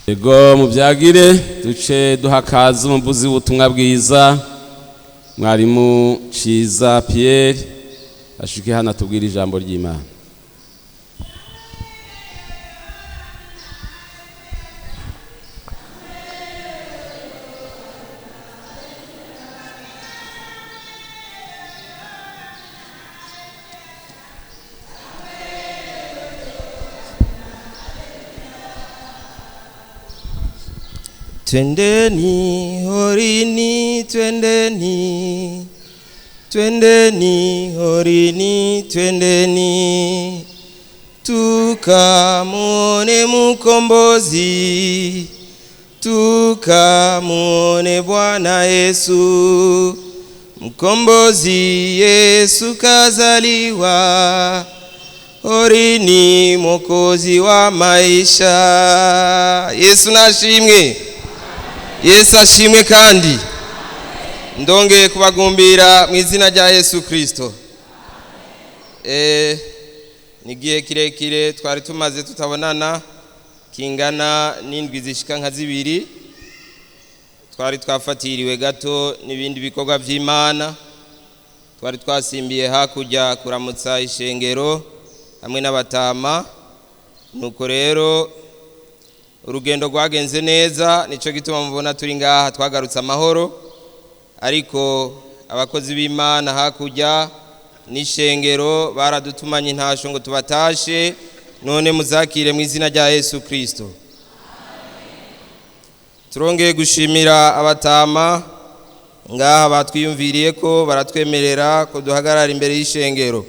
Ego muvyagire duce duhakaza umuvuzi w'ubutumwa bwiza mwarimu Ciza Pierre ashike hano atubwire ijambo ry'Imana. Twendeni horini, twendeni, twendeni horini, twendeni, tukamwone Mukombozi, tukamwone Bwana Yesu. Mkombozi Yesu kazaliwa, horini, Mwokozi wa maisha. Yesu nashimwe. Yesu ashimwe kandi ndongeye kubagumbira mu izina rya Yesu Kristo. Ni igihe kirekire twari tumaze tutabonana kingana n'indwi zishika nka zibiri, twari twafatiriwe gato n'ibindi bikorwa by'Imana, twari twasimbiye hakurya kuramutsa ishengero hamwe n'abatama. Nuko rero urugendo rwagenze neza, nicyo gituma mubona turi ngaha twagarutse amahoro. Ariko abakozi b'Imana hakurya n'ishengero baradutumanye intasho ngo tubatashe, none muzakire mu izina rya Yesu Kristo. Turongeye gushimira abatama ngaha batwiyumviriye ko baratwemerera ko duhagarara imbere y'ishengero.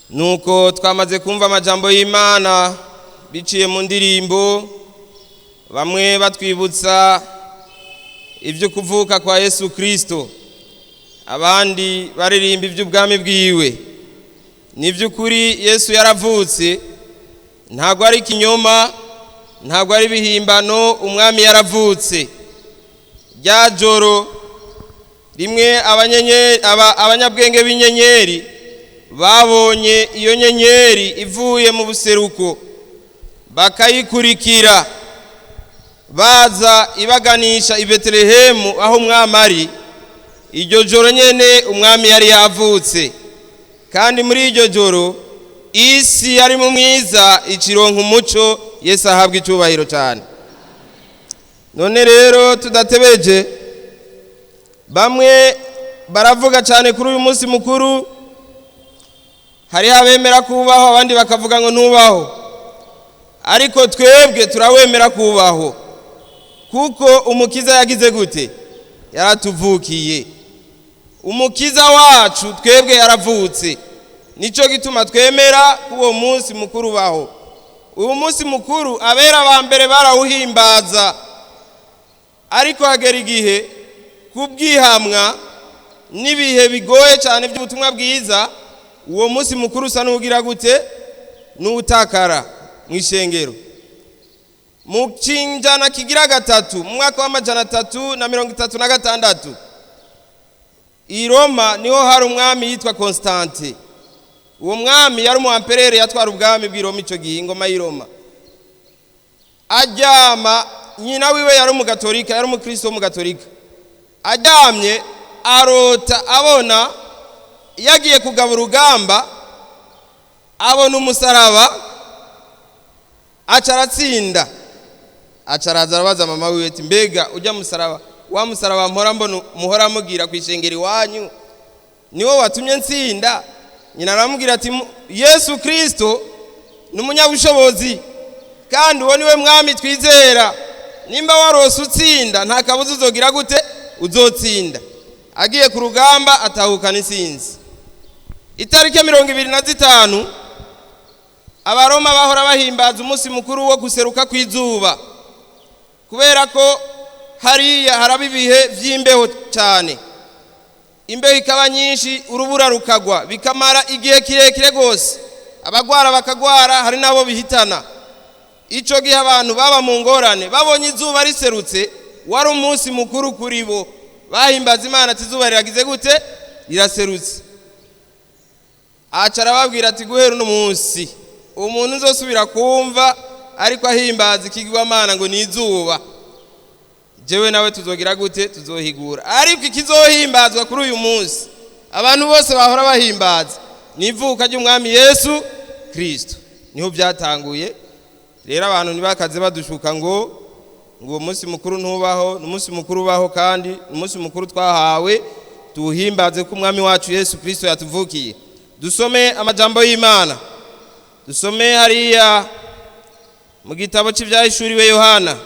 Nuko twamaze kumva amajambo y'Imana biciye mu ndirimbo, bamwe batwibutsa ibyo kuvuka kwa Yesu Kristo, abandi baririmba iby'ubwami bwiwe. Ni by'ukuri Yesu yaravutse, ntabwo ari ikinyoma, ntabwo ari ibihimbano, umwami yaravutse. Rya joro rimwe abanyabwenge b'inyenyeri babonye iyo nyenyeri ivuye mu buseruko, bakayikurikira baza ibaganisha i Betelehemu aho umwami ari. Iryo joro nyene umwami yari yavutse, kandi muri iryo joro isi yari mu mwiza ikironka umuco. Yesu ahabwa icyubahiro cyane. None rero tudatebeje, bamwe baravuga cyane kuri uyu munsi mukuru, hariho abemera kubaho abandi bakavuga ngo ntubaho, ariko twebwe turawemera kubaho kuko umukiza yagize gute? Yaratuvukiye. Umukiza wacu twebwe yaravutse, nicyo gituma twemera ko uwo munsi mukuru ubaho. Uwo munsi mukuru abera ba mbere barawuhimbaza, ariko hagera igihe kubwihamwa n'ibihe bigoye cyane by'ubutumwa bwiza, uwo munsi mukuru usa n'ugira gute? N'utakara mu ishengero. Mu kinjana kigira gatatu, mu mwaka wa 336, i Roma niho hari umwami yitwa Constante. Uwo mwami yari umu empereur, yatwara ubwami bw'i Roma icyo gihe, ingoma y'i Roma. Aryama, nyina wiwe yari umugatolika, yari umukristo w'umugatolika. Aryamye arota abona yagiye kugaba urugamba, abona umusaraba, aca aratsinda. Aca araza arabaza mama wiwe ati mbega ujya musaraba, wa musaraba mpora mbona muhora mugira ku ishengero iwanyu, niwo watumye nsinda? Nyina aramubwira ati Yesu Kristo ni umunyabushobozi, kandi uwo niwe mwami twizera, nimba warose utsinda nta kabuza uzogira gute? Uzotsinda. Agiye ku rugamba atahukana intsinzi. Itariki 25 abaroma bahora bahimbaza umunsi mukuru wo guseruka kw'izuba, kubera ko hariya haraba ibihe by'imbeho cyane, imbeho ikaba nyinshi, urubura rukagwa bikamara igihe kirekire rwose, abagwara bakagwara, hari n'abo bihitana. Icyo gihe abantu baba mu ngorane, babonye izuba riserutse, wari umunsi mukuru kuri bo, bahimbaza Imana ati izuba riragize gute? Riraserutse. Aca arababwira ati guhera uno munsi umuntu uzosubira kumva Ariko ahimbaza ikigwamana ngo ni izuba. Jewe nawe tuzogira gute? Tuzohigura. Ariko ikizohimbazwa kuri uyu munsi, abantu bose bahora bahimbaza, ni ivuka ry'umwami Yesu Kristo. Niho byatanguye. Rero abantu ntibakaze badushuka ngo uwo munsi mukuru ntubaho. Ni umunsi mukuru ubaho, kandi ni umunsi mukuru twahawe tuwuhimbaze ko umwami wacu Yesu Kristo yatuvukiye. Dusome amajambo y'Imana. Dusome hariya mu gitabo cy'ibyahishuriwe Yohana.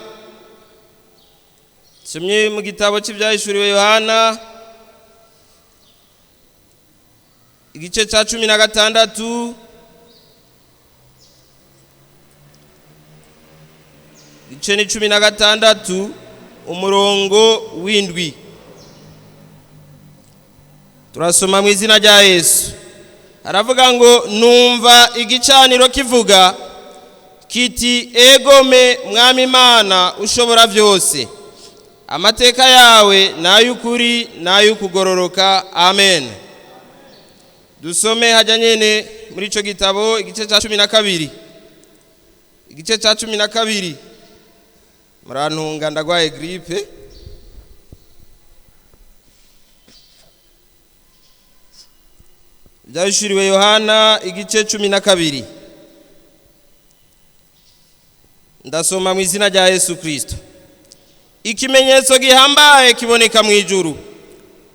Dusomye mu gitabo cy'ibyahishuriwe Yohana, igice cya 16, igice ni 16, umurongo w'7. Turasoma mu izina rya Yesu. Aravuga ngo: "Numva igicaniro kivuga kiti: 'Egome, mwami Imana ushobora byose, amateka yawe ni ay'ukuri n'ay'ukugororoka.'" Amen. Dusome hajya nyene muri ico gitabo, igice cya 12, igice cya 12. Murantunga, ndagwaye grippe. Byahishuriwe Yohana, igice 12. Ndasoma mu izina rya Yesu Kristo. Ikimenyetso gihambaye kiboneka mu ijuru: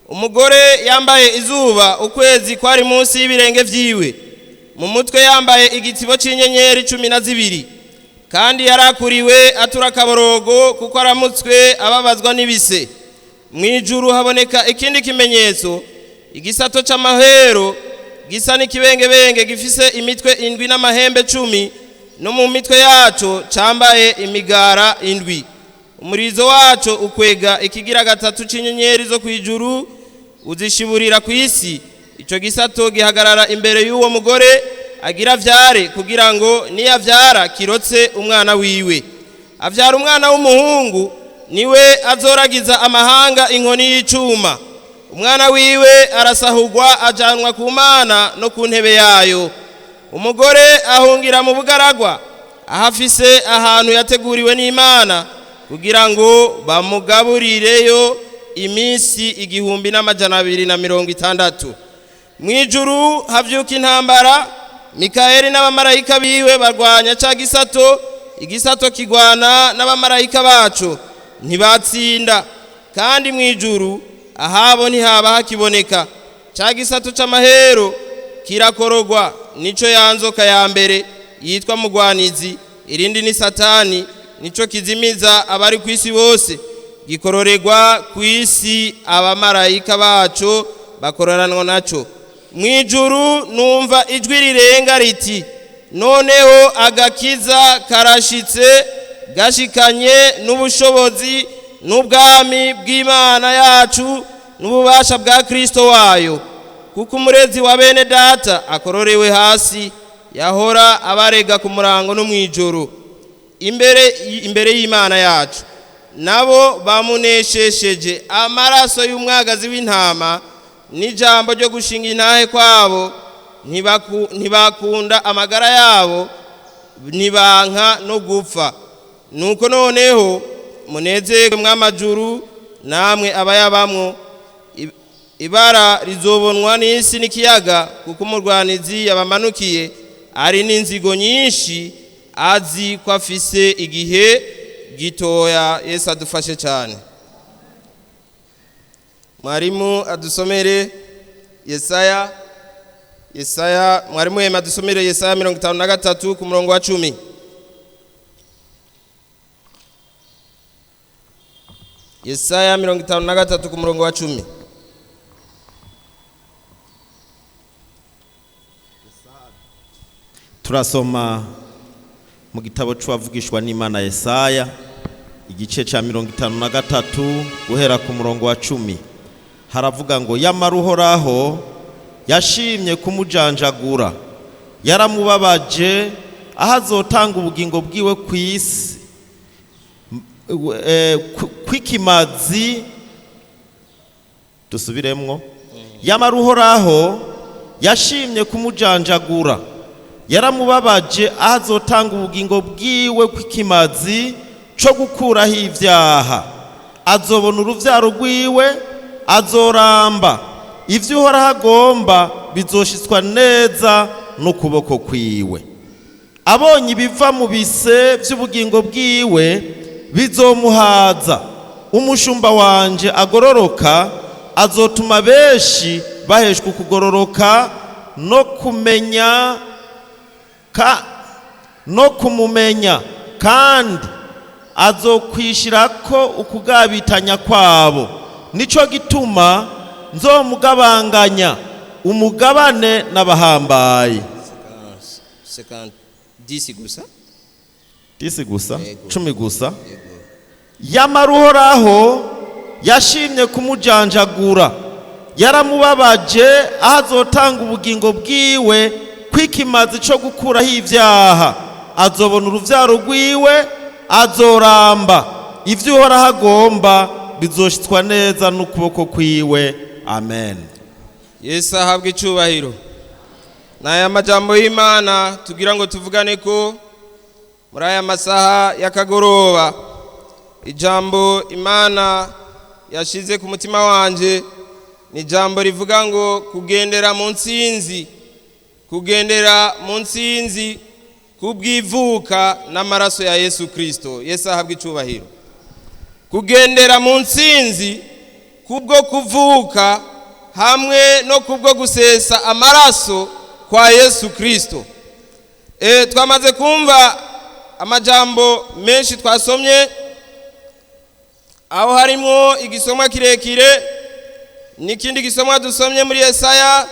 umugore yambaye izuba, ukwezi kwari munsi y'ibirenge vyiwe, mu mutwe yambaye igitibo c'inyenyeri 12. Kandi yarakuriwe atura akaborogo kuko aramutswe ababazwa n'ibise. Mu ijuru haboneka ikindi kimenyetso: igisato c'amahero gisa n'ikibengebenge, gifise imitwe indwi n'amahembe 10, no mu mitwe yaco cambaye imigara indwi. Umurizo waco ukwega ikigira gatatu c'inyenyeri zo kw'ijuru, uzishiburira ku isi. Ico gisato gihagarara imbere y'uwo mugore agira vyare, kugira ngo niyavyara kirotse umwana wiwe. Avyara umwana w'umuhungu, niwe azoragiza amahanga inkoni y'icuma. Umwana wiwe arasahugwa ajanwa ku Mana no ku ntebe yayo. Umugore ahungira mu bugaragwa, ahafise ahantu yateguriwe n'Imana kugira ngo bamugaburireyo iminsi 1260. Mu ijuru havyuka intambara: Mikayeli n'abamarayika biwe barwanya ca gisato, igisato kigwana n'abamarayika baco, ntibatsinda, kandi mu ijuru ahabo ntihaba hakiboneka. Ca gisato c'amahero kirakorogwa, nico ya nzoka ya mbere yitwa Mugwanizi, irindi ni Satani, nico kizimiza abari ku isi bose. Gikororerwa ku isi, abamarayika baco bakororanwa naco. Mu ijuru numva ijwi rirenga riti: "Noneho agakiza karashitse, gashikanye n'ubushobozi n'ubwami bw'Imana yacu n'ububasha bwa Kristo wayo, kuko umurezi wa bene data akororewe hasi, yahora abarega ku murango no mu ijoro imbere y'Imana yacu. Nabo bamuneshesheje amaraso y'umwagazi w'intama n'ijambo ryo gushinga intahe kwabo, ntibakunda amagara yabo, ntibanka no gupfa. Nuko noneho munezerwe, mw'amajuru namwe abayabamwo. Ibara rizobonwa n'isi n'ikiyaga, kuko umurwanizi yabamanukiye ari n'inzigo nyinshi, azi ko afise igihe gitoya." Yesu adufashe cyane. Mwarimu adusomere Yesaya, Yesaya. Mwarimu yema adusomere Yesaya 53 ku murongo wa 10. Yesaya 53 ku murongo wa 10. Turasoma mu gitabo c'uwavugishwa n'Imana Yesaya, igice ca 53, guhera ku murongo wa 10. Haravuga ngo: "Yamara Uhoraho yashimye kumujanjagura, yaramubabaje aho azotanga ubugingo bwiwe ku isi kw'ikimazi." Dusubiremwo: "Yamara Uhoraho yashimye kumujanjagura, Yaramubabaje aho azotanga ubugingo bwiwe kw'ikimazi co gukuraho ibyaha. Azobona uruvyaro rwiwe, azoramba. Ivyo Uhoraho agomba bizoshitswa neza n'ukuboko kwiwe. Abonye ibiva mu bise by'ubugingo bwiwe, bizomuhaza. Umushumba wanje agororoka azotuma benshi baheshwa ukugororoka no kumenya ka no kumumenya, kandi azokwishirako ukugabitanya kwabo. Nico gituma nzomugabanganya umugabane n'abahambaye. 10 gusa. 10 gusa. Yego. 10 gusa. Yamara Uhoraho yashimye kumujanjagura, yaramubabaje aho azotanga ubugingo bwiwe kw'ikimazi co gukuraho ibyaha. Azobona uruvyaro rwiwe, azoramba. Ivyo Uhoraho agomba bizoshitswa neza n'ukuboko kwiwe. Amen. Yesu ahabwe icubahiro. N'aya majambo y'Imana tugira ngo tuvugane ko muri aya masaha y'akagoroba. Ijambo Imana yashize ku mutima wanje ni ijambo rivuga ngo kugendera mu ntsinzi, kugendera mu ntsinzi kubw'ivuka n'amaraso ya Yesu Kristo. Yesu ahabwe icubahiro. Kugendera mu ntsinzi kubwo kuvuka hamwe no kubwo gusesa amaraso kwa Yesu Kristo. Twamaze kumva amajambo menshi twasomye, aho harimo igisomwa kirekire n'ikindi gisomwa dusomye muri Yesaya,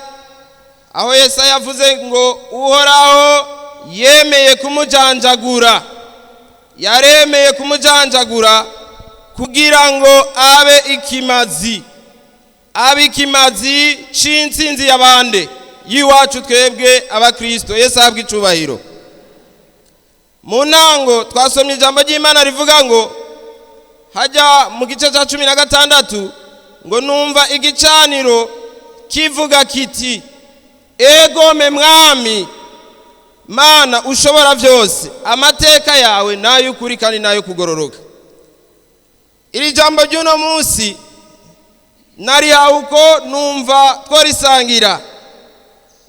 aho Yesaya avuze ngo Uhoraho yemeye kumujanjagura, yaremeye kumujanjagura kugira ngo abe ikimazi, abe ikimazi c'intsinzi y'abande y'iwacu twebwe abakristo. Yesu ahabwe icubahiro. Mu ntango twasomye ijambo ry'Imana rivuga ngo hajya mu gice cya 16 ngo numva igicaniro kivuga kiti: egome Mwami Mana ushobora byose, amateka yawe n'ay'ukuri kandi n'ayo kugororoka. Iri jambo ry'uno munsi narihawe uko numva tworisangira.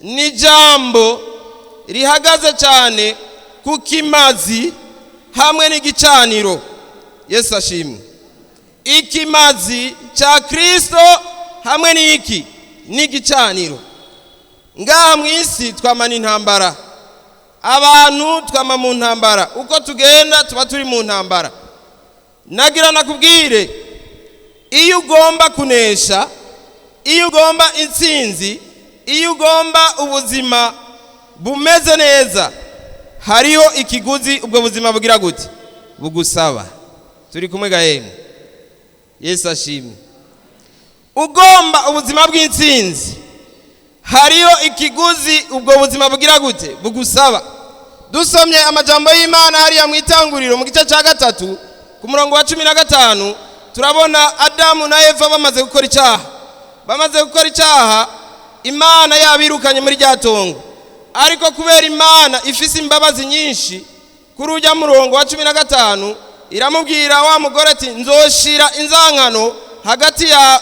Ni jambo rihagaze cyane ku kimazi hamwe n'igicaniro. Yesu ashimwe. Ikimazi cya Kristo hamwe n'iki n'igicaniro. Ngaha mu isi twamana intambara, abantu twama mu ntambara, uko tugenda tuba turi mu ntambara. Nagira nakubwire, iyo ugomba kunesha, iyo ugomba intsinzi, iyo ugomba ubuzima bumeze neza, hariho ikiguzi ubwo buzima bugira gute bugusaba. Turi kumwe gahemwe. Yesu ashimwe. Ugomba ubuzima bw'intsinzi, hariho ikiguzi ubwo buzima bugira gute bugusaba. Dusomye amajambo y'Imana hariya mu itanguriro mu gice cya 3 ku murongo wa 15, turabona Adamu na Eva bamaze gukora icyaha. Bamaze gukora icyaha, Imana yabirukanye muri rya tongo. Ariko kubera Imana ifise imbabazi nyinshi, kuri ujya murongo wa 15 iramubwira wa mugore ati: nzoshira inzankano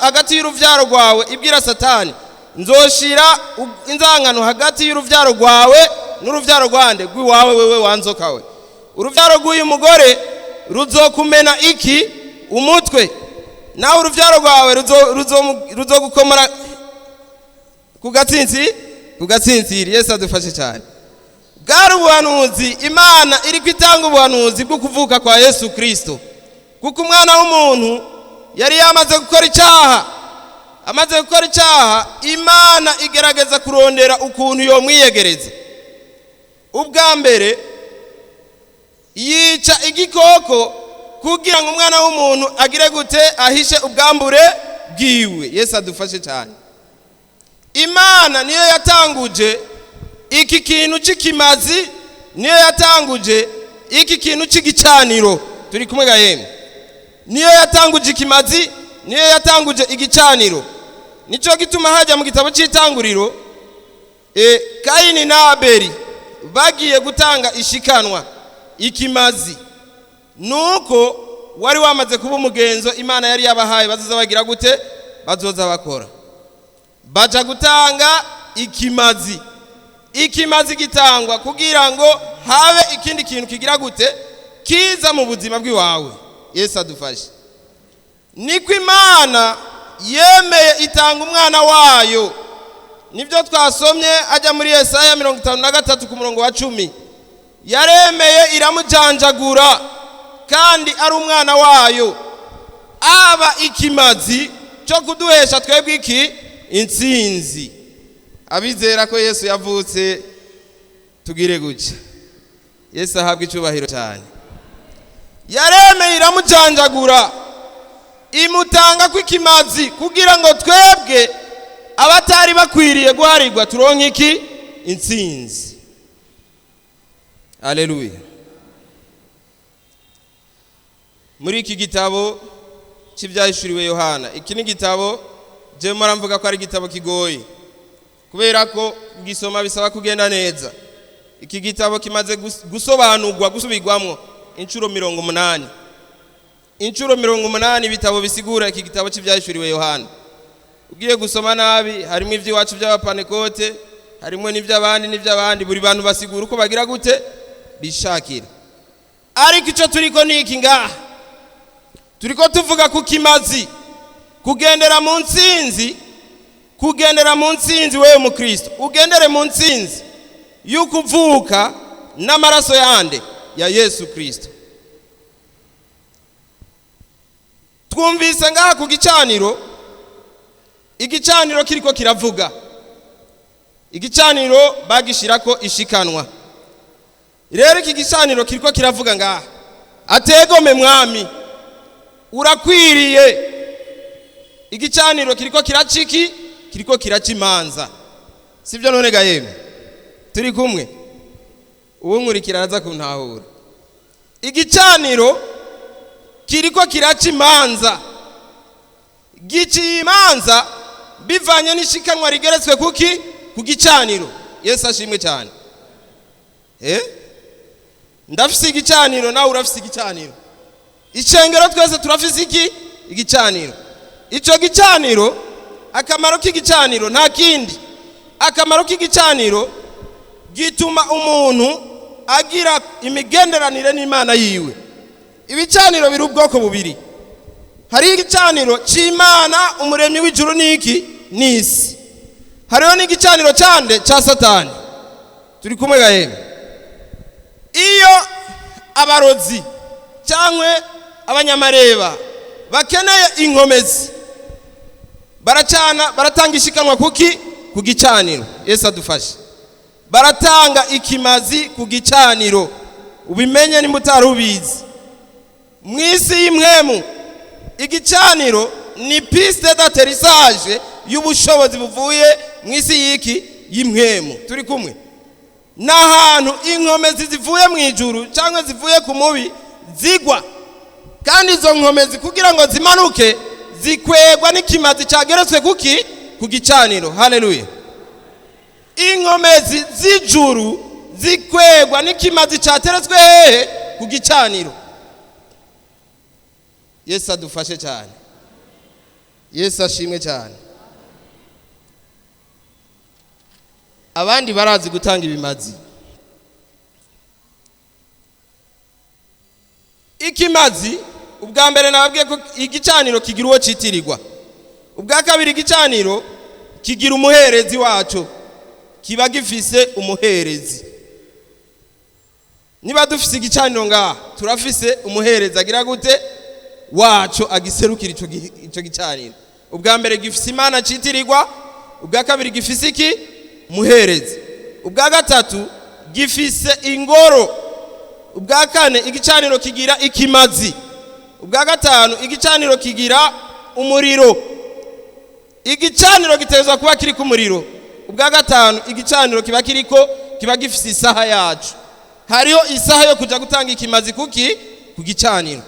hagati y'uruvyaro rwawe, ibwira Satani, nzoshira inzankano hagati y'uruvyaro rwawe n'uruvyaro rwande rw'iwawe, wewe wanzoka we. Uruvyaro rw'uyu mugore ruzokumena iki umutwe, nawe uruvyaro rwawe ruzogukomora ku gatsinsi, ku gatsintsiri. Yesu adufashe cyane. Bwari ubuhanuzi Imana iri kwitanga, ubuhanuzi bwo kuvuka kwa Yesu Kristo, kuko umwana w'umuntu yari yamaze gukora icyaha. Amaze gukora icyaha, Imana igerageza kurondera ukuntu yomwiyegereza. Ubwa mbere yica igikoko kugira ngo umwana w'umuntu agire gute ahishe ubwambure bwiwe. Yesu adufashe cyane. Imana niyo yatanguje iki kintu cy'ikimazi, niyo yatanguje iki kintu cy'igicaniro. Turi kumwe gahemwe. Niyo yatanguje ikimazi, niyo yatanguje igicaniro. Nicyo gituma hajya mu gitabo cy'itanguriro, Kayini na Abeli Bagiye gutanga ishikanwa, ikimazi, nuko wari wamaze kuba umugenzo Imana yari yabahaye bazoza bagira gute? Bazoza bakora. Baja gutanga ikimazi. Ikimazi gitangwa kugira ngo habe ikindi kintu kigira gute? Kiza mu buzima bw'iwawe. Yesu adufashe. Niko Imana yemeye itanga umwana wayo. Nibyo twasomye ajya muri Yesaya 53 ku murongo wa 10. Yaremeye iramujanjagura kandi ari umwana wayo, aba ikimazi cyo kuduhesha twebwe iki? Intsinzi. Abizera ko Yesu yavutse tugire gutya. Yesu ahabwa icyubahiro cyane. Yaremeye iramujanjagura, imutanga kw'ikimazi kugira ngo twebwe abatari bakwiriye guharirwa turonke iki? Intsinzi. Haleluya. Muri iki gitabo cy'ibyahishuriwe Yohana, iki ni igitabo je muramvuga ko ari igitabo kigoye, kubera ko kugisoma bisaba kugenda neza. Iki gitabo kimaze gusobanurwa, gusubirwamwo inshuro 80. Inshuro 80 ibitabo bisigura iki gitabo cy'ibyahishuriwe Yohana. Ugiye gusoma nabi, harimo iby'iwacu by'abapanekote, harimo n'iby'abandi n'iby'abandi, buri bantu basigura uko bagira gute bishakira. Ariko icyo turiko ni iki ngaha? Turiko tuvuga ku kimazi, kugendera mu ntsinzi, kugendera mu ntsinzi. Wewe mukristo ugendere mu ntsinzi y'ukuvuka n'amaraso yande? Ya Yesu Kristo. Twumvise ngaha ku gicaniro, igicaniro kiriko kiravuga. Igicaniro bagishirako ishikanwa. Rero iki gicaniro kiriko kiravuga ngaha: ategome mwami, urakwiriye. Igicaniro kiriko kiraciki? Kiriko kiraca imanza, sibyo? None ga yemwe, turi kumwe? Uwunkurikira araza kuntahura. Igicaniro kiriko kiraca imanza, giciye imanza bivanye n'ishikanwa rigeretswe kuki? Ku gicaniro. Yesu ashimwe cyane. Ndafise igicaniro, nawe urafise igicaniro. Icengero twese turafise iki? Igicaniro. Ico gicaniro, akamaro k'igicaniro nta kindi. Akamaro k'igicaniro, gituma umuntu agira imigenderanire n'Imana yiwe. Ibicaniro biri ubwoko bubiri. Hari igicaniro c'Imana umuremyi w'ijuru n'iki n'isi, hariho n'igicaniro cyande? Cya Satani. Turi kumwe gahembe? Iyo abarozi cyangwa abanyamareba bakeneye inkomezi, baracana, baratanga ishikanwa kuki? Ku gicaniro. Yesu adufashe. Baratanga ikimazi ku gicaniro. Ubimenye nimba utari ubizi, mu isi y'imwemu igicaniro ni piste d'atterrissage y'ubushobozi buvuye mu isi y'iki? Y'imwemu. Turi kumwe? Ni ahantu inkomezi zivuye mu ijuru cyangwa zivuye ku mubi zigwa, kandi izo nkomezi kugira ngo zimanuke zikwegwa n'ikimazi cyageretswe kuki? Ku gicaniro. Haleluya. Inkomezi z'ijuru zikwegwa n'ikimazi cyateretswe hehe? Ku gicaniro. Yesu adufashe cyane. Yesu ashimwe cyane. Abandi barazi gutanga ibimazi. Ikimazi, ubwa mbere nababwiye ko igicaniro kigira uwo citirirwa. Ubwa kabiri, igicaniro kigira umuherezi waco, kiba gifise umuherezi. Niba dufise igicaniro ngaha, turafise umuherezi agira gute? Waco, agiserukira ico gicaniro. Ubwa mbere gifise Imana citirirwa, ubwa kabiri gifise iki? Muherezi. Ubwa gatatu gifise ingoro. Ubwa kane igicaniro kigira ikimazi. Ubwa gatanu igicaniro kigira umuriro. Igicaniro gitegerezwa kuba kiriko umuriro. Ubwa gatanu igicaniro kiba kiriko, kiba gifise isaha yacu. Hariho isaha yo kuja gutanga ikimazi kuki? Ku gicaniro.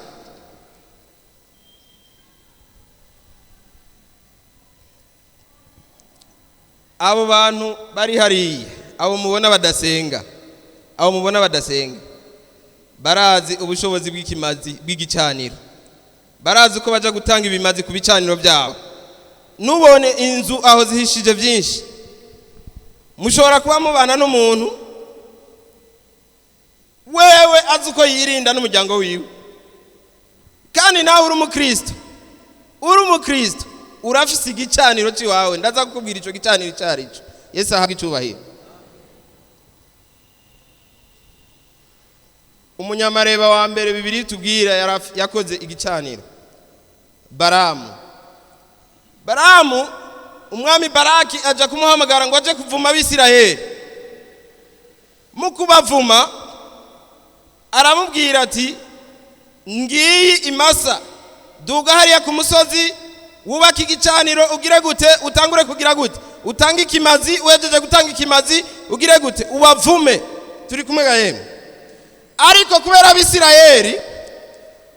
Abo bantu bari hariya, abo mubona badasenga. Abo mubona badasenga barazi ubushobozi bw'ikimazi bw'igicaniro, barazi uko baja gutanga ibimazi ku bicaniro byabo. Nubone inzu aho zihishije byinshi. Mushobora kuba mubana n'umuntu wewe azi uko yirinda n'umuryango wiwe, kandi nawe uri umukristo, uri umukristo urafise igicaniro cy'iwawe. Ndaza kukubwira ico gicaniro icyo ari cyo. Yesu ahabwe icubahiro. Umunyamareba wa mbere bibiri tubwira yakoze igicaniro, Baramu. Baramu, umwami Baraki aja kumuhamagara ngo aje kuvuma Abisirayeli. Mu kubavuma aramubwira ati: "Ngiyi imasa, duga hariya ku musozi, wubake igicaniro, ugire gute, utangure kugira gute, utange ikimazi, uhejeje gutanga ikimazi ugire gute, ubavume." Turi kumwe ga yemwe? Ariko kubera Abisirayeli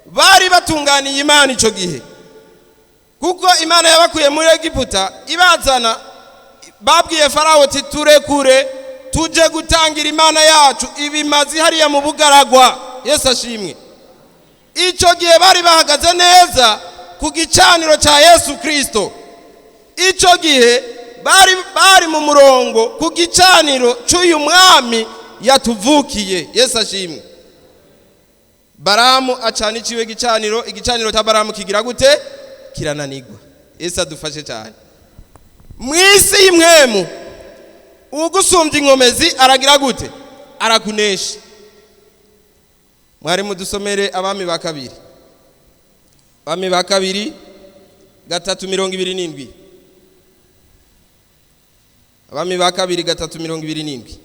bari batunganiye Imana ico gihe, kuko Imana yabakuye muri Egiputa ibazana, babwiye Farawo ati: "Turekure tuje gutangira Imana yacu ibimazi hariya mu bugaragwa." Yesu ashimwe. Icyo gihe bari bahagaze neza ku gicaniro cya Yesu Kirisito. Icyo gihe bari mu murongo ku gicaniro cy'uyu mwami yatuvukiye. Yesu ashimwe. Baramu acana iciwe gicaniro. Igicaniro cya Baramu kigira gute? Kirananigwa. Yesu adufashe cyane. Mu isi y'imwemu, ugusumbya inkomezi aragira gute? Arakunesha. Mwari mudusomere Abami ba Kabiri, Abami ba Kabiri 3:27. Abami ba Kabiri 3:27.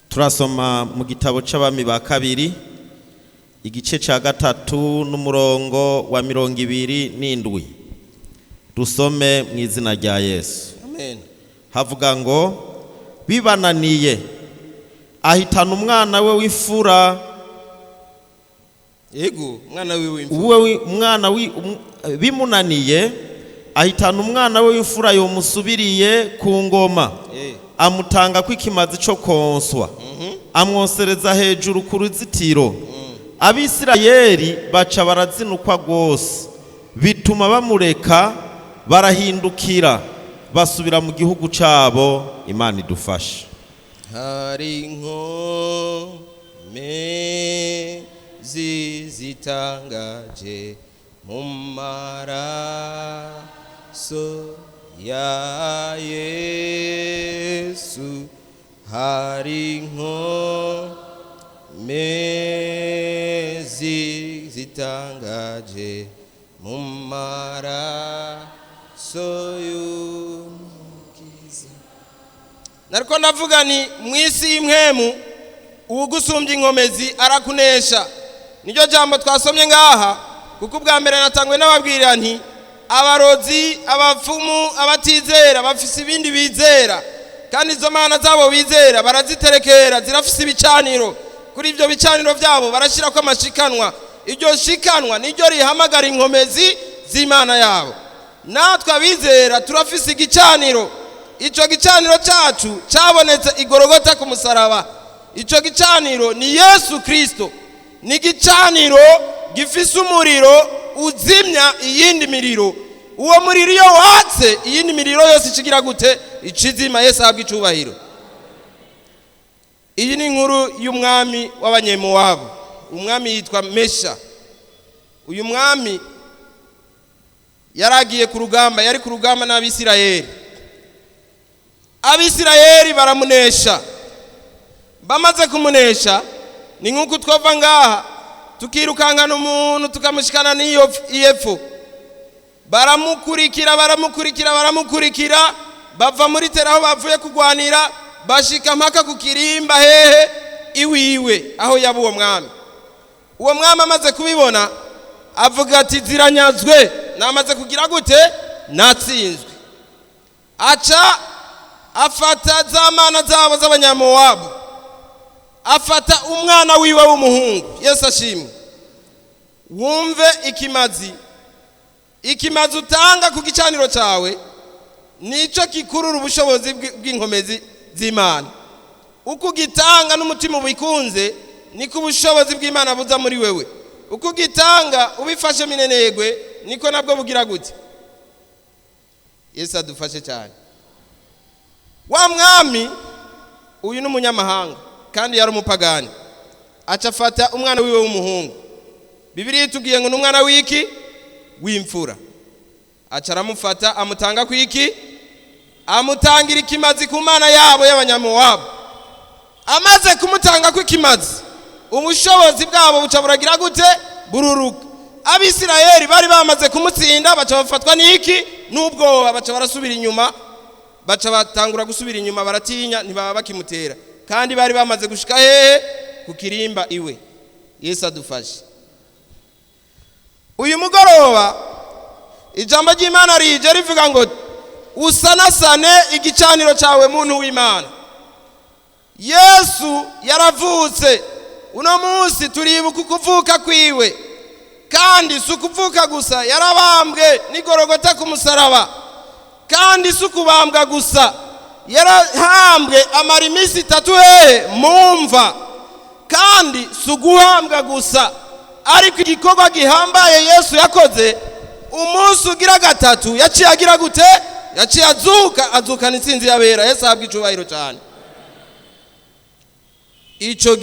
Turasoma mu gitabo c'Abami ba Kabiri, igice ca 3 n'umurongo wa 27. Dusome mu izina rya Yesu. Amen. Havuga ngo: "Bibananiye, ahitana umwana we w'imfura." Yego, umwana wiwe w'imfura. Umwana bimunaniye, ahitana umwana we w'imfura yomusubiriye ku ngoma, amutanga ko ikimazi cyo konswa, amwosereza hejuru ku ruzitiro. Abisirayeli baca barazinukwa rwose, bituma bamureka, barahindukira, basubira mu gihugu cyabo. Imana idufashe. Hari inkomezi zitangaje mu maraso ya Yesu, hari inkomezi zitangaje mu maraso y'Umukiza. Nariko ndavuga ni mu isi y'imwemu, uwugusumbya inkomezi arakunesha. Niryo jambo twasomye ngaha, kuko ubwa mbere natangwe n'ababwira nti abarozi, abapfumu, abatizera bafise ibindi bizera, kandi izo mana zabo bizera baraziterekera, zirafise ibicaniro. Kuri ibyo bicaniro byabo barashyirako amashikanwa. Iryo shikanwa niryo rihamagara inkomezi z'Imana yabo. Natwe abizera turafise igicaniro. Icyo gicaniro cyacu cyabonetse igorogota ku musaraba. Icyo gicaniro ni Yesu Kirisito. Ni igicaniro gifise umuriro uzimya iyindi miriro. Uwo muriro iyo watse, iyindi miriro yose ikigira gute? Icizima. Yesu ahabwa icubahiro. Iyi ni inkuru y'umwami w'Abanyemowabu. Umwami yitwa Mesha. Uyu mwami yaragiye ku rugamba, yari ku rugamba n'Abisirayeli. Abisirayeli baramunesha. Bamaze kumunesha, ni nk'uko twava ngaha tukirukankana umuntu tukamushikana n'iyo iyepfo. Baramukurikira, baramukurikira, baramukurikira, bava muri tera aho bavuye kugwanira, bashika mpaka ku kirimba hehe? Iwiwe, aho yaba uwo mwami. Uwo mwami amaze kubibona avuga ati: "Ziranyazwe, namaze kugira gute? Natsinzwe." Aca afata za mana zabo z'Abanyamowabu, afata umwana wiwe w'umuhungu. Yesu ashimwe. Wumve ikimazi, ikimazi utanga ku gicaniro cyawe. Nicyo gikurura ubushobozi bw'inkomezi z'Imana. Uko ugitanga n'umutima ubikunze, niko ubushobozi bw'Imana buza muri wewe. Uko ugitanga ubifashe minenegwe, niko nabwo bugira gute. Yesu adufashe cyane. Wa mwami uyu ni umunyamahanga kandi yari umupagani, aca afata umwana wiwe w'umuhungu. Bibiliya itubwiye ngo ni umwana w'iki? W'imfura. Aca aramufata amutanga kwiki? Amutangira ikimazi ku mana yabo y'Abanyamowabu. Amaze kumutanga kw'ikimazi, ubushobozi bwabo buca buragira gute? Bururuka. Abisirayeli bari bamaze kumutsinda baca bafatwa n'iki? N'ubwoba, baca barasubira inyuma, baca batangura gusubira inyuma, baratinya, ntibaba bakimutera, kandi bari bamaze gushika hehe? Ku kirimba iwe. Yesu adufashe. Uyu mugoroba ijambo ry'Imana rije rivuga ngo usanasane igicaniro cyawe, muntu w'Imana. Yesu yaravutse. Uno munsi turibuka ukuvuka kwiwe, kandi si ukuvuka gusa, yarabambwe n'igorogota ku musaraba. Kandi si ukubambwa gusa, yarahambwe amara iminsi 3 hehe? Mu mva. Kandi si uguhambwa gusa, ariko igikorwa gihambaye Yesu yakoze, umunsi ugira 3 yaciye agira gute? Yaciye azuka, azukana intsinzi y'abera. Yesu ahabwa icubahiro cyane. Ico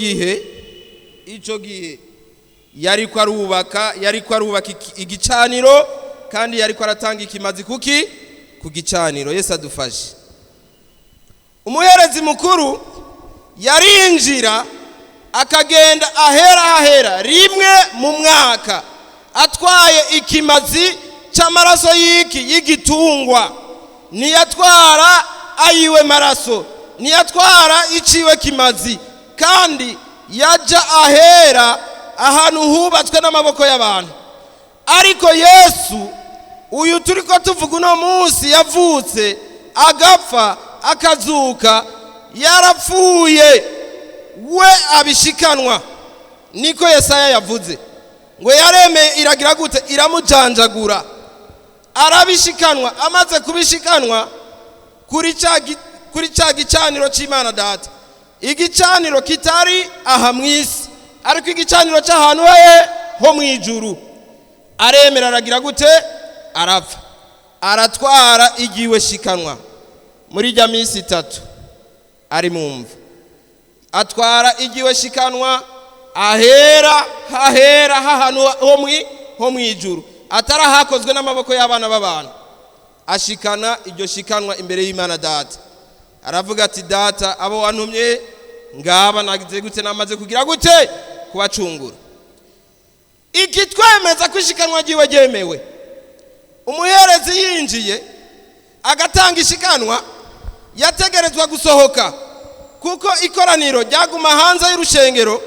gihe yariko arubaka, yariko arubaka igicaniro, kandi yariko aratanga ikimazi kuki? Ku gicaniro. Yesu adufashe. Umuherezi mukuru yarinjira akagenda ahera ahera rimwe mu mwaka, atwaye ikimazi cy'amaraso y'iki? Y'igitungwa. Ntiyatwara ayiwe maraso, ntiyatwara iciwe kimazi, kandi yaja ahera ahantu hubatswe n'amaboko y'abantu. Ariko Yesu uyu turiko tuvuga uno munsi yavutse, agapfa, akazuka, yarapfuye we abishikanwa. Niko Yesaya yavuze ngo yaremeye iragira gute? Iramujanjagura, arabishikanwa. Amaze kubishikanwa kuri cya gicaniro cy'Imana Data, igicaniro kitari aha mu isi, ariko igicaniro cy'ahantu he ho mu ijuru. Aremera aragira gute? Arapfa, aratwara igiwe shikanwa muri rya minsi 3 ari mu mva. Atwara igiwe shikanwa ahera hahera hahantu ho mu ijuru, atari hakozwe n'amaboko y'abana b'abantu. Ashikana iryo shikanwa imbere y'Imana Data, aravuga ati Data, abo wantumye ngaba nagize gute? Namaze kugira gute? Kubacungura. Ikitwemeza kwishikanwa ryiwe ryemewe, umuherezi yinjiye agatanga ishikanwa, yategerezwa gusohoka, kuko ikoraniro ryaguma hanze y'urushengero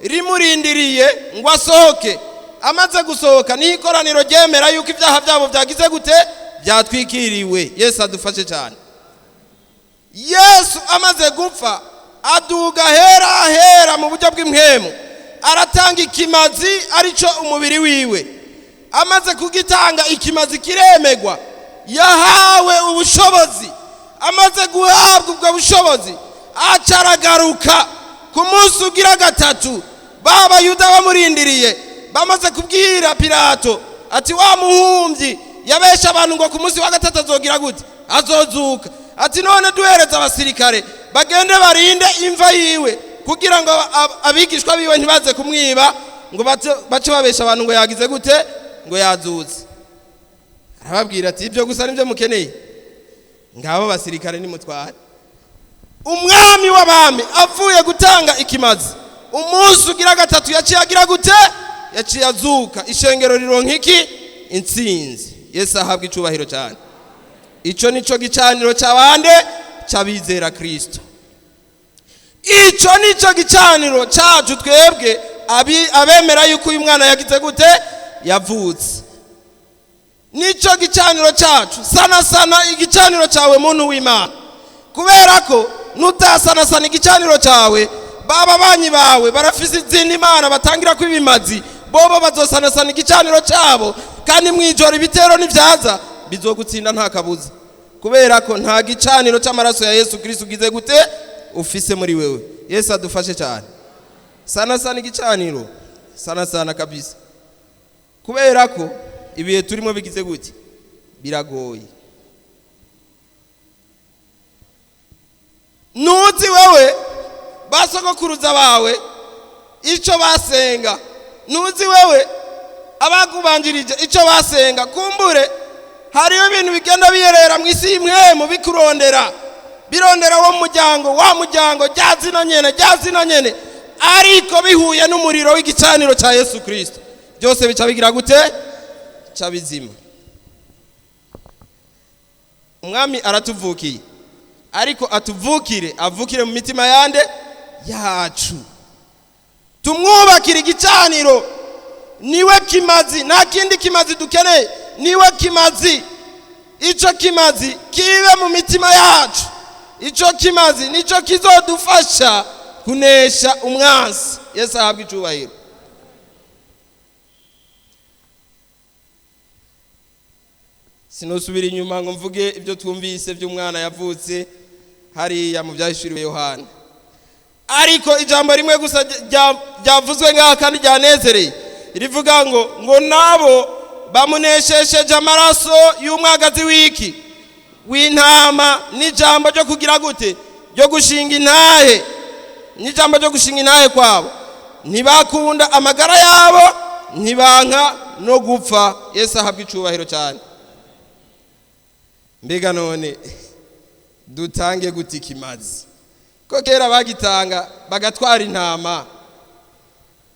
rimurindiriye ngo asohoke. Amaze gusohoka niho ikoraniro ryemera yuko ibyaha byabo byagize gute? Byatwikiriwe. Yesu adufashe cyane. Yesu amaze gupfa aduga hera hera mu buryo bw'impwemu, aratanga ikimazi arico umubiri wiwe. Amaze kugitanga ikimazi kiremegwa, yahawe ubushobozi. Amaze guhabwa ubwo bushobozi acaragaruka ku munsi ugira 3. Baba Yuda bamurindiriye, bamaze kubwira Pilato ati wa muhumbyi yabesha abantu ngo ku munsi wa 3 azogira gute? Azozuka. Ati none duhereza abasirikare bagende barinde imva yiwe, kugira ngo abigishwa biwe ntibaze kumwiba ngo bace babesha abantu ngo yagize gute? Ngo yazutse. Arababwira ati ibyo gusa nibyo mukeneye, ngabo basirikare nimutware. Umwami w'abami avuye gutanga ikimazi, umunsi ugira 3 yaciye agira gute? Yaciye azuka. Ishengero rironka iki? Intsinzi. Yesu ahabwa icubahiro cyane. Ico nico gicaniro cy'abande? Cy'abizera Kristo. Ico nico gicaniro cyacu twebwe abemera yuko uyu mwana yagize gute? Yavutse. Nico gicaniro cyacu. Sana sana igicaniro cyawe muntu w'Imana, kubera ko nutasana sana igicaniro cyawe, baba banyi bawe barafise izindi mana batangira kwibimazi, bobo bazosana sana igicaniro cyabo, kandi mwijoro ibitero nivyaza bizogutsinda nta kabuza. Kubera ko nta gicaniro cy'amaraso ya Yesu Kristo ugize gute ufise muri wewe. Yesu adufashe cyane. Sana sana igicaniro, sana sana kabisa, kubera ko ibihe turimo bigize gute biragoye. Nuzi wewe basogokuruza bawe icyo basenga, nuzi wewe abakubanjirije icyo basenga. Kumbure hariyo ibintu bigenda biyerera mu isi y'imwemu bikurondera, birondera wo muryango wa muryango, rya zina nyene, rya zina nyene, ariko bihuye n'umuriro w'igicaniro cya Yesu Kristo, byose bica bigira gute? Bica bizima. Umwami aratuvukiye, ariko atuvukire, avukire mu mitima yande yacu. Tumwubakire igicaniro, niwe kimazi, nta kindi kimazi dukeneye, niwe kimazi. Icyo kimazi kibe mu mitima yacu, icyo kimazi nicyo kizodufasha kunesha umwansi. Yesu ahabwe icubahiro. Sinusubira inyuma ngo mvuge ibyo twumvise by'umwana yavutse hariya mu byahishuriwe Yohana, ariko ijambo rimwe gusa ryavuzwe ngaha kandi ryanezereye, rivuga ngo nabo bamuneshesheje amaraso y'umwagazi w'iki w'intama, n'ijambo ryo kugira gute, ryo gushinga intahe, n'ijambo ryo gushinga intahe kwabo. Ntibakunda amagara yabo, ntibanka no gupfa. Yesu ahabwe icubahiro cyane. Mbega none dutange gute ikimazi? Ko kera bagitanga bagatwara intama,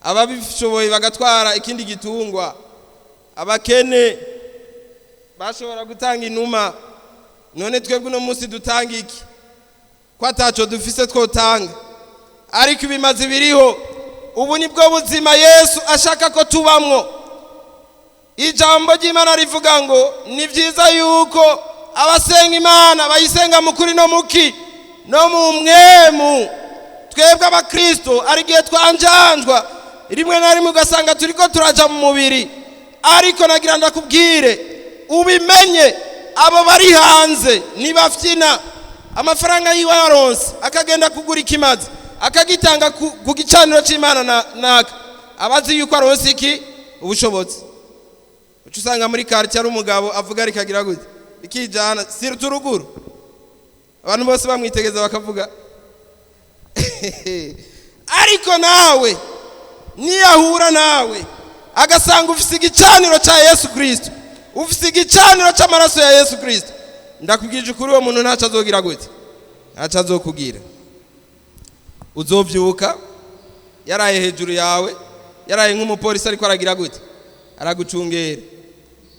ababishoboye bagatwara ikindi gitungwa, abakene bashobora gutanga inuma. None twebwe uno munsi dutanga iki ko ataco dufise twotanga? Ariko ibimazi biriho. Ubu nibwo buzima Yesu ashaka ko tubamwo. Ijambo ry'Imana rivuga ngo ni byiza yuko abasenga Imana bayisenga mu kuri no muki no mu mwemu. Twebwe abakristo ari igihe twanjanjwa rimwe na rimwe ugasanga turiko turaja mu mubiri, ariko nagira ndakubwire ubimenye, abo bari hanze nibafyina amafaranga yiwe yaronse akagenda kugura ikimazi akagitanga ku gicaniro c'Imana naka, abazi yuko aronse iki ubushobozi. Uca usanga muri quartier ari umugabo avuga ariko agira gute ikijana sirturuguru, abantu bose bamwitegeza bakavuga. Ariko nawe niyahura nawe agasanga ufise igicaniro cya Yesu Kristo, ufise igicaniro cy'amaraso ya Yesu Kristo, ndakubwije ukuri uwo muntu ntaco azogira gute, ntaco azokugira. Uzovyuka yaraye hejuru yawe, yaraye nk'umupolisi ariko aragira gute, aragucungera.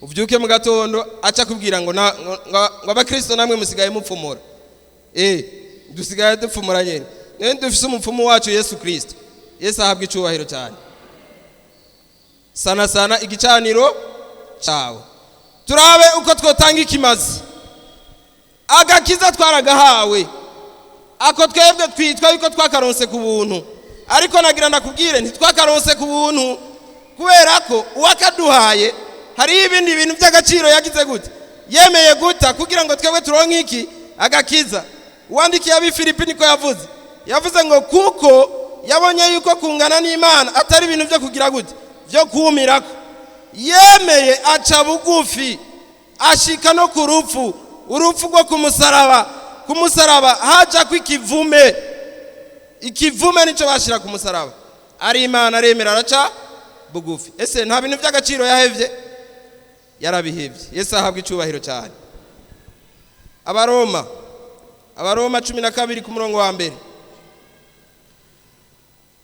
Uvyuke mu gatondo aca kubwira ngo ngo abakristo namwe musigaye mupfumura. Dusigaye dupfumura nyene. None dufise umupfumu wacu Yesu Kristo. Yesu ahabwe icubahiro cyane. Sana sana igicaniro cawe. Turabe uko twotanga ikimazi. Agakiza twaragahawe, ako twebwe twitwa yuko twakaronse ku buntu, ariko nagira ndakubwire ntitwakaronse ku buntu, kubera ko uwakaduhaye hari ibindi bintu by'agaciro yagize gute, yemeye guta kugira ngo twebwe turonke iki agakiza. Uwandikiye abi Filipi niko yavuze, yavuze ngo kuko yabonye yuko kungana n'Imana atari ibintu byo kugira gute, byo kumirako, yemeye aca bugufi ashika no ku rupfu, urupfu rwo kumusaraba. Kumusaraba haja kwikivume, ikivume nico bashira kumusaraba. Ari Imana aremera araca bugufi. Ese nta bintu by'agaciro yahevye? Yarabihevye. Yesu ahabwe icubahiro cyane. Abaroma 12 ku murongo wa mbere.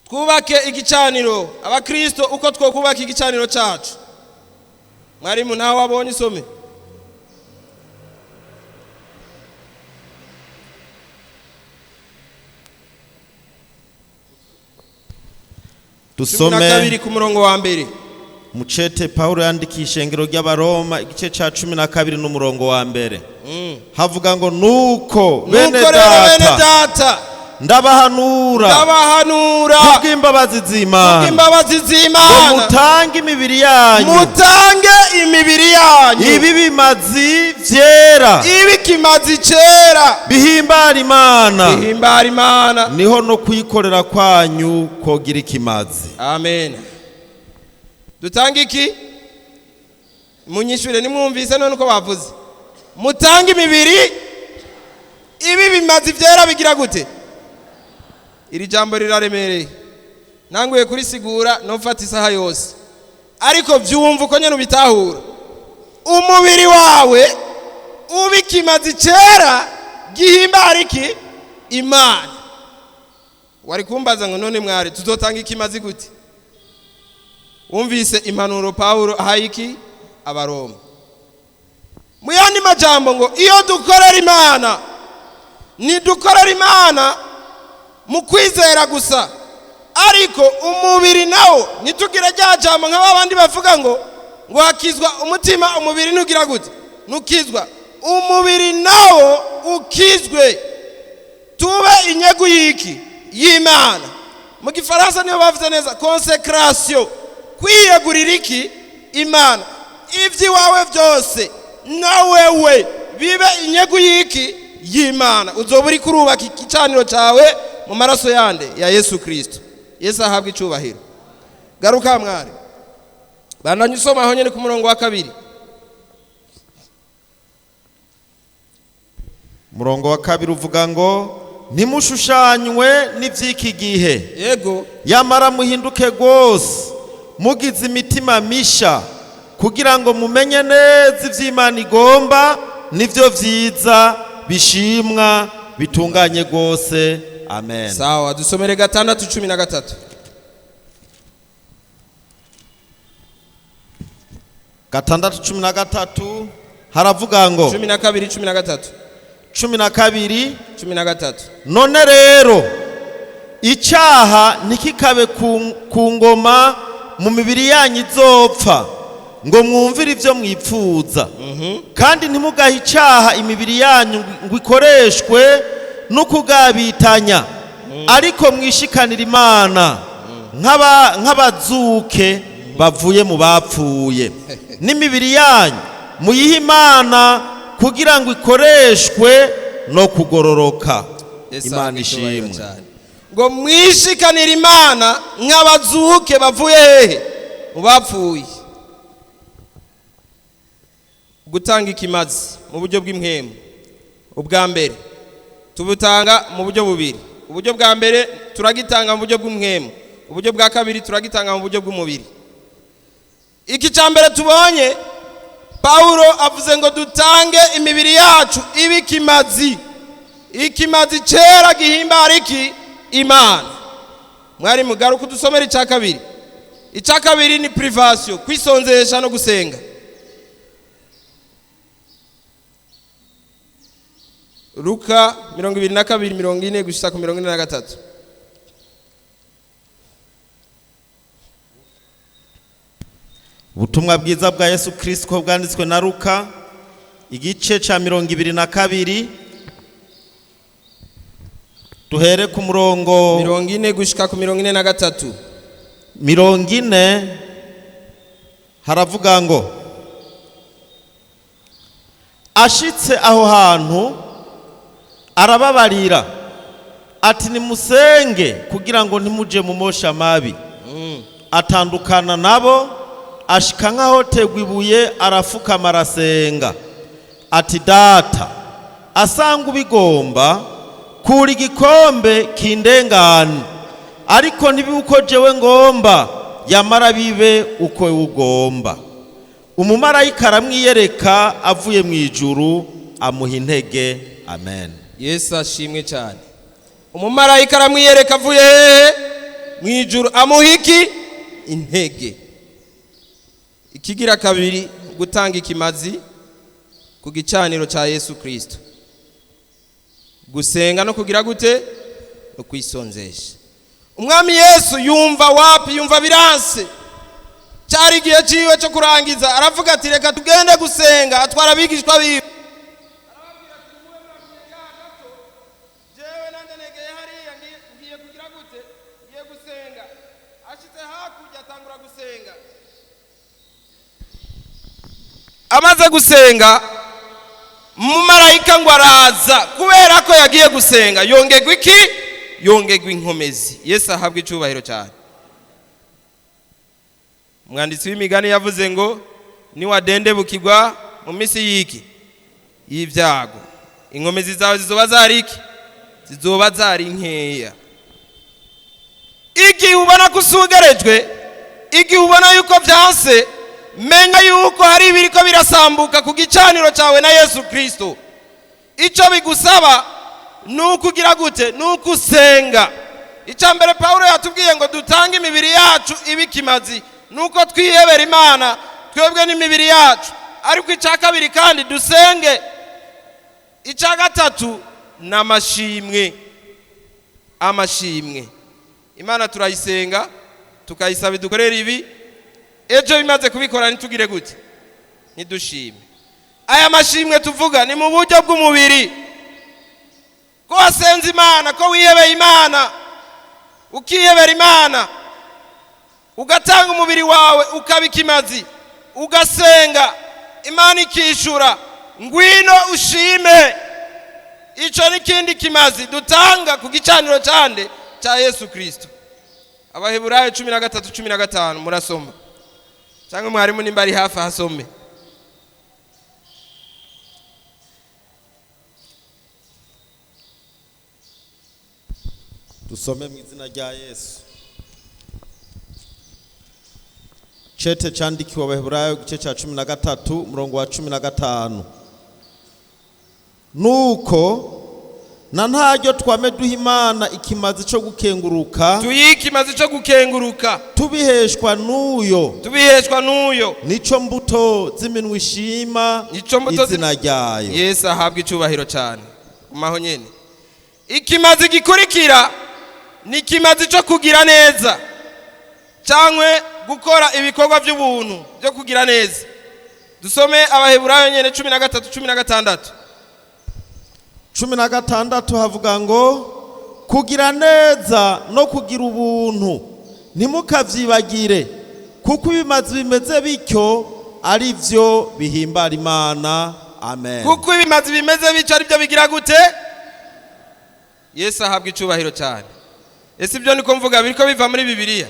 Twubake igicaniro, abakristo uko twokubaka igicaniro cacu. Mwarimu nawe wabonye isome. Dusome 12 ku murongo wa mbere. Mucete Paulo yandikiye ishengero ry'Abaroma igice ca 12 n'umurongo wa mbere. Havuga ngo nuko bene data, Ndabahanura Ndabahanura kubw'imbabazi z'Imana kubw'imbabazi ngo z'Imana mutange imibiri yanyu mutange imibiri yanyu ibi bimazi vyera ibi kimazi cera bihimbara Imana, bihimbara Imana, niho no kuyikorera kwanyu kogira ikimazi. Amen. Dutange iki? Munyishure, nimwumvise none uko bavuze. Mutange imibiri ibi bimazi vyera bigira gute? Iri jambo riraremereye, nanguye kurisigura nofata isaha yose, ariko vyumva uko nyene ubitahura. Umubiri wawe uba ikimazi cera gihimbara iki? Imana. Wari kumbaza ngo none mwari tuzotanga ikimazi gute? Wumvise impanuro Pawulo ahaye iki Abaroma. Mu yandi majambo ngo iyo dukorera Imana, ntidukorera Imana mu kwizera gusa, ariko umubiri nawo ntitugire rya jambo nka ba bandi bavuga ngo hakizwa umutima, umubiri ntugira gute? Ntukizwa. Umubiri nawo ukizwe, tube inyegu y'iki? Y'Imana. Mu gifaransa niyo bavuze neza consécration, kwiyegurira iki? Imana. Iby'iwawe byose na wewe bibe inyegu y'iki? Y'Imana. Uzoba uri kurubaka igicaniro cyawe mu maraso yande? Ya Yesu Kristo. Yesu ahabwa icubahiro. Garuka mwari, bandanye usoma aho nyene ku murongo wa 2. Umurongo wa 2 uvuga ngo ntimushushanywe n'ivy'iki gihe, yamara muhinduke rwose mugize imitima misha, kugira ngo mumenye neza ivy'Imana igomba, nivyo vyiza bishimwa bitunganye rwose. Amen. Sawa, dusomere 6:13. 6:13 haravuga ngo 12:13. 12 13. None rero icyaha ntikikabe ku ngoma mu mibiri yanyu izopfa, ngo mwumvire ibyo mwipfuza, kandi ntimugahe icyaha imibiri yanyu ngo ikoreshwe no kugabitanya, ariko mwishikanira Imana nk'abazuke bavuye mu bapfuye, n'imibiri yanyu muyihe Imana kugira ngo ikoreshwe no kugororoka. Yesu Imana ahabwe icyubahiro ishimwe. cyane. Ngo mwishikanire Imana nk'abazuke bavuye hehe? Mu bapfuye. Gutanga ikimazi mu buryo bw'impwemu, ubwa mbere tubutanga mu buryo bubiri. Uburyo bwa mbere turagitanga mu buryo bw'impwemu, uburyo bwa kabiri turagitanga mu buryo bw'umubiri. Iki cya mbere tubonye, Pawulo avuze ngo dutange imibiri yacu ibe ikimazi, ikimazi cera gihimbara iki? Imana. Mwari mugaruka udusomera icya kabiri. Icya kabiri ni privation, kwisonzesha no gusenga. Luka 22:40 gushika ku 43. Ubutumwa bwiza bwa Yesu Kristo bwanditswe na Luka, igice ca 22, duhere ku murongo 40 gushika ku 43. 40. Haravuga ngo ashitse aho hantu arababarira ati nimusenge kugira ngo ntimuje mu mosha mabi. Atandukana nabo, ashika nk'aho tegwa ibuye, arafukama arasenga ati Data, asanga ubigomba, kura igikombe kindengane, ariko ntibibe uko jewe ngomba, yamara bibe uko ugomba. Umumarayika aramwiyereka avuye mu ijuru, amuha intege. Amen. Yesu ashimwe cyane. Umumarayika aramwiyereka avuye hehe? Mu ijuru, amuha iki? Intege. Ikigira kabiri, gutanga ikimazi ku gicaniro cya Yesu Kristo, gusenga no kugira gute? No kwisonzesha. Umwami Yesu yumva wapi, yumva biranse, cyari igihe ciwe cyo kurangiza, aravuga ati reka tugende gusenga. Atwara abigishwa biwe, arababwira ati muwe muramenye gato, jewe nanjye negeye hariya. Kugira gute? Ngiye gusenga. Ashitse hakurya atangura gusenga. Amaze gusenga, umumarayika ngo araza. Kubera ko yagiye gusenga, yongerwa iki? Yongerwa inkomezi. Yesu ahabwa icyubahiro cyane. Umwanditsi w'imigani yavuze ngo niwadendebukirwa mu minsi y'iki? Y'ibyago, inkomezi zawe zizoba zari iki? Zizoba zari nkeya. Igihe ubona ko usugerejwe, igihe ubona yuko byanse, menya yuko hari ibiriko birasambuka ku gicaniro cyawe na Yesu Kirisito. Icyo bigusaba ni ukugira gute? Ni ukusenga. Icya mbere, Pawulo yatubwiye ngo dutange imibiri yacu ibe ikimazi, ni uko twihebera Imana twebwe n'imibiri yacu. Ariko icya kabiri kandi, dusenge. Icya gatatu ni amashimwe. Amashimwe, Imana turayisenga, tukayisaba idukorera ibi. Ejo bimaze kubikora, ntitugire gute? Ntidushime. Aya mashimwe tuvuga ni mu buryo bw'umubiri, ko wasenze Imana, ko wihebeye Imana, ukihebera Imana, ugatanga umubiri wawe ukaba ikimazi, ugasenga, Imana ikishura, ngwino ushime. Icyo n'ikindi kimazi dutanga ku gicaniro cyande? Cya Yesu Kirisito. Abaheburayo 13:15, murasoma, cyangwa mwarimu nimba ari hafi ahasome. Dusome mu izina rya Yesu. Cete candikiwe Abaheburayo, igice cya 13, umurongo wa 15: "Nuko na ntaryo twame duha Imana ikimazi cyo gukenguruka." Tuyihe ikimazi cyo gukenguruka. "Tubiheshwa n'uyo." Tubiheshwa n'uyo. "Nico mbuto z'iminwa ishima Nico mbuto izina ryayo." Yesu ahabwa icyubahiro cyane. Kumaho nyene, ikimazi gikurikira ni ikimazi cyo kugira neza, cyangwa gukora ibikorwa by'ubuntu byo kugira neza. Dusome Abaheburayo nyene, 13:16. 16 havuga ngo: "Kugira neza no kugira ubuntu ntimukabyibagire, kuko ibimazi bimeze bityo ari byo bihimbara Imana." Amen. Kuko ibimazi bimeze bityo ari byo bigira gute? Yesu ahabwa icyubahiro cyane. Ese ibyo niko mvuga biriko biva muri Bibiliya?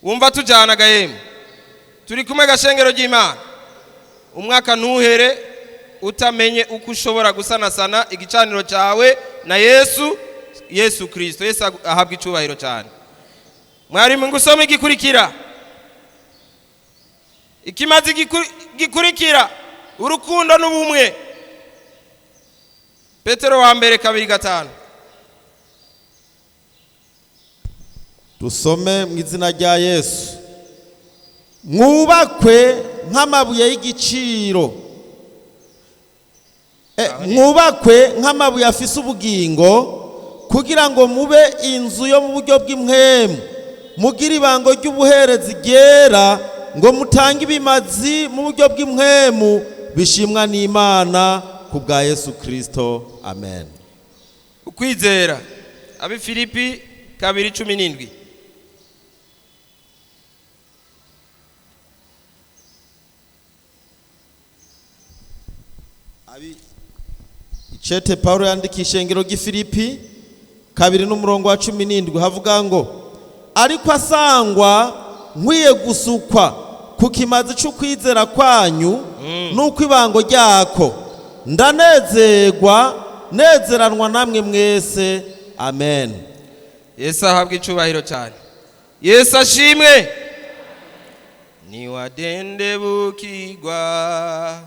Wumva tujyana agahembe, turi kumwe, gashengero ry'Imana. Umwaka ntuhere utamenye uko ushobora gusanasana igicaniro cyawe na Yesu Kirisito. Yesu ahabwa icyubahiro cyane. Mwarimu, ngo usome igikurikira. Ikimazi gikurikira, urukundo n'ubumwe. Petero wa mbere 2:5. Dusome mu izina rya Yesu: "Mwubakwe nk'amabuye y'igiciro, mwubakwe nk'amabuye afise ubugingo, kugira ngo mube inzu yo mu buryo bw'impwemu, mugire ibango ry'ubuherezi ryera, ngo mutange ibimazi mu buryo bw'impwemu bishimwa n'Imana ku bwa Yesu Kirisito." Amen. Ukwizera, Abi Filipi 2:17. Icete Paulo yandika ishengero ry'i Filipi, 2 n'umurongo wa 17, havuga ngo: "Ariko asangwa nkwiye gusukwa ku kimazi c'ukwizera kwanyu n'uko ibango ryako, ndanezerwa, nezeranwa namwe mwese." Amen. Yesu ahabwa icyubahiro cyane. Yesu ashimwe. Niwadendebukirwa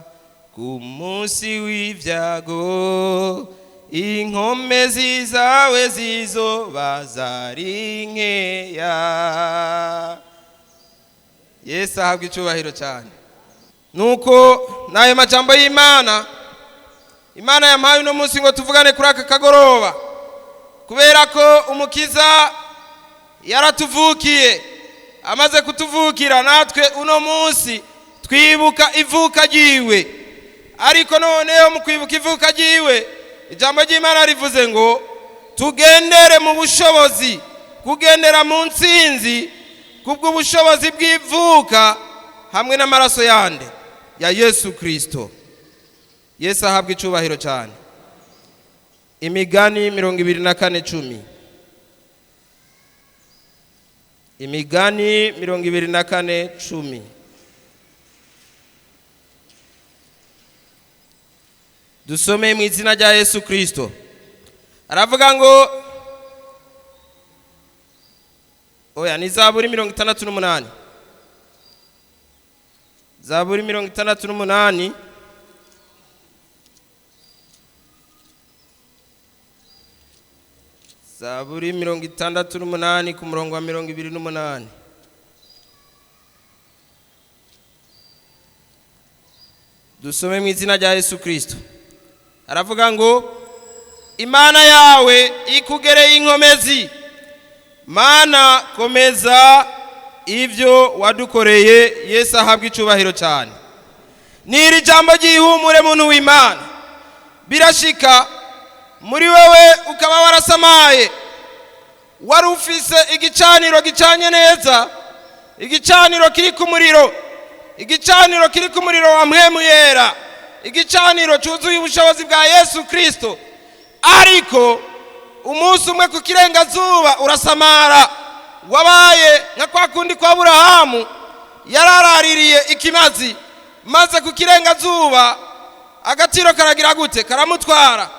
ku munsi w'ibyago, inkomezi zawe zizoba zari nkeya. Yesu ahabwa icyubahiro cyane. Nuko n'ayo majambo y'Imana, Imana yampaye uno munsi ngo tuvugane kuri aka kagoroba, kubera ko Umukiza yaratuvukiye. Amaze kutuvukira, natwe uno munsi twibuka ivuka ryiwe. Ariko noneho mu kwibuka ivuka ryiwe, ijambo ry'Imana rivuze ngo Tugendere mu bushobozi, kugendera mu ntsinzi kubw'ubushobozi bw'ivuka hamwe n'amaraso yande ya Yesu Kristo. Yesu ahabwa icubahiro cyane. Imigani 24:10. Imigani 24:10. Dusome mu izina rya Yesu Kristo. Aravuga ngo, oya, ni Zaburi 68. Zaburi 68. Zaburi 68 ku murongo wa 28. Dusome mu izina rya Yesu Kristo. Aravuga ngo: Imana yawe ikugereye inkomezi, Mana komeza ibyo wadukoreye. Yesu ahabwa icubahiro cyane. Ni jambo ry'ihumure, muntu w'Imana. Birashika muri wewe ukaba warasamaye, wari ufise igicaniro gicanye neza, igicaniro kiri ku muriro, igicaniro kiri ku muriro wa Mpwemu Yera, igicaniro cyuzuye ubushobozi bwa Yesu Kristo. Ariko umunsi umwe ku kirengazuba urasamara, wabaye nka kwa kundi kwa Aburahamu yararaririye ikimazi, maze ku kirengazuba agaciro karagira gute? Karamutwara.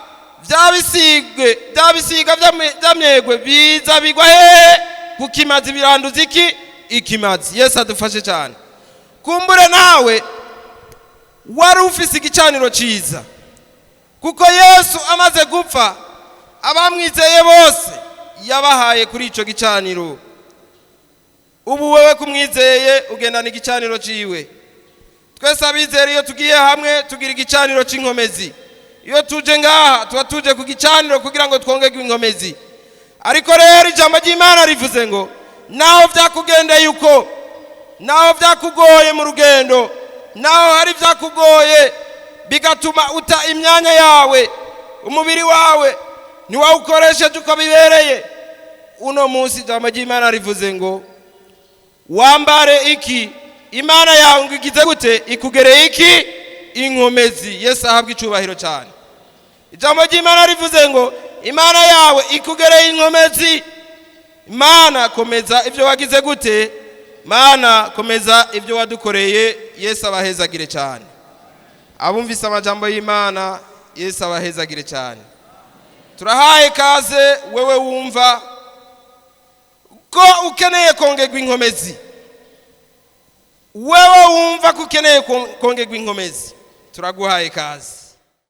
Bya bisigwe, bya bisiga by'amyegwe biza bigwa hehe? Ku kimazi. Biranduza iki? Ikimazi. Yesu adufashe cyane. Kumbure nawe wari ufise igicaniro cyiza, kuko Yesu amaze gupfa abamwizeye bose yabahaye kuri icyo gicaniro. Ubu wewe kumwizeye ugendana igicaniro ciwe. Twese abizera iyo tugiye hamwe tugira igicaniro cy'inkomezi. Iyo tuje ngaha tuba tuje ku gicaniro kugira ngo twongerwe inkomezi. Ariko rero ijambo ry'Imana rivuze ngo naho byakugendeye uko, naho byakugoye mu rugendo, naho hari byakugoye bigatuma uta imyanya yawe, umubiri wawe ntiwawukoresheje uko bibereye, uno munsi ijambo ry'Imana rivuze ngo wambare iki? Imana yawe ngo igize gute? Ikugereye iki? Inkomezi. Yesu ahabwa icubahiro cyane. Ijambo ry'Imana rivuze ngo Imana yawe ikugereye inkomezi. Imana komeza ibyo wagize gute? Mana komeza ibyo wadukoreye. Yesu abahezagire cyane. Abumvise amajambo y'Imana, Yesu abahezagire cyane. Turahaye kaze wewe wumva ko ukeneye kongerwa inkomezi. Wewe wumva ko ukeneye kongerwa inkomezi, turaguhaye kaze.